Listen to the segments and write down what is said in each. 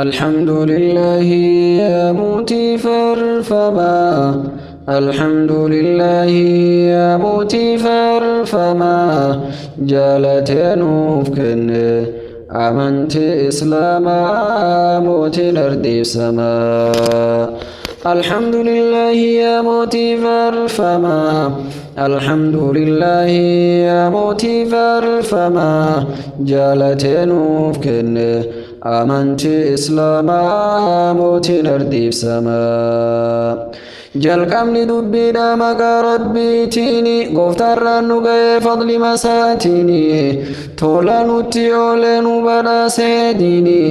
Alhamdulillaahi yaa mootii faarfamaa. Alhamdulillaahi yaa mootii faarfamaa. Jaalatee nuuf kenne amantii Islaamaa mootiin ardiif samaa. Alhamdulillaahi yaa mootii faarfamaa. Alhamdulillaahi yaa mootii faarfamaa. Jaalatee nuuf kenne amantii Islaamaa mootiin ardiif samaa. Jalqabni dubbiidha maqaa Rabbiitiin, gooftaarraan nu ga'ee fadli masaatiin, tola nutti oolee nu badhaasee diini.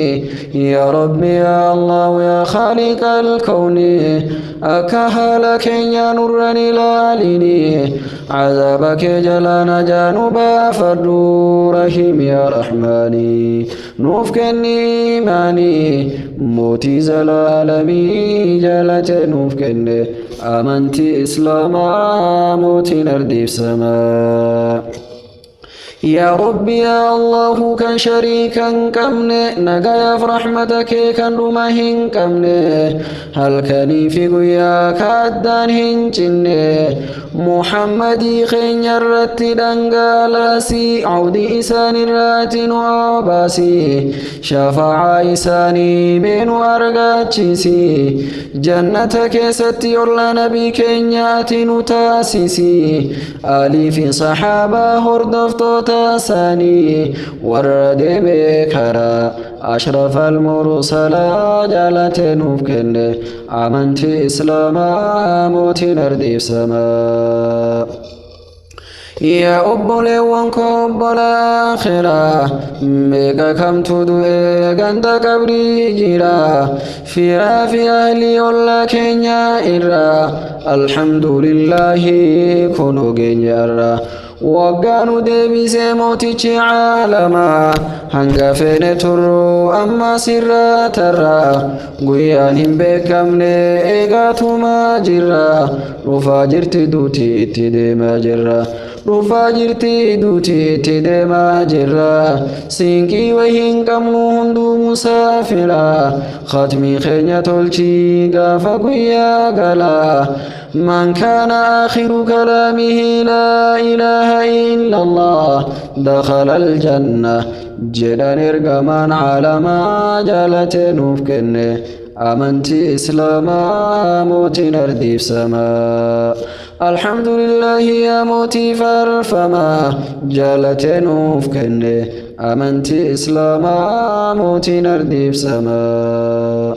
Yaa Rabbi, yaa Allah, yaa Khaaliqa alkawni, akka haala keenya nurran ilaalini, azaaba kee jalaa najaa nu baafadhu. Rahiim yaa Rahmaani, nuuf kenni imaanii, mootii zalaalamii jaalate nuuf kenne amantii Islaamaa mootiin ardiif samaa. Yaa Rabbi, yaa Allahu, kan shariika hin qabne, nagayaaf rahmata kee kan dhuma hin qabne, halkanii fi guyyaa ka addaan hin cinne, Muhammadii keenya irratti dhangalaasi, cawdii isaan irratti nu obaasi, shafa'aa isaanii mee nu argaachisi, jannata keessatti olla nabii keenyaati nu taasisi, aalii fi sahaabaa hordoftoota isaanii warra deemee karaa ashraf almursalaa jaalate nuuf kenne amantii Islaamaa mootiin ardiif samaa. Yaa obboleewwan koo, obbolaa akhiraa, meeqa kamtu du'ee ganda qabrii jira, firaa fi ahlii ollaa keenya irraa. Alhamdulillaahi, kunoo geenye irraa. Waggaa nu deebisee mootichi caalamaa, hanga feene turru amma sirraa tarraa, guyyaan hin beekamne eegaatumaa jirra. Dhufaa jirti duuti, itti deemaa jirra. Dhufaa jirti duuti, itti deemaa jirra. Siinqii wayii hin qabnu, hunduu musaafira. Khatmii keenya tolchii gaafa guyyaa galaa. من كان آخر كلامه لا إله إلا الله دخل الجنة jedhan ergamaan caalamaa, jaalatee nuuf kenne amantii Islaamaa mootiin ardiif samaa. Alhamdulillaahi yaa mootii faarfamaa, jaalatee nuuf kenne amantii Islaamaa mootiin ardiif samaa.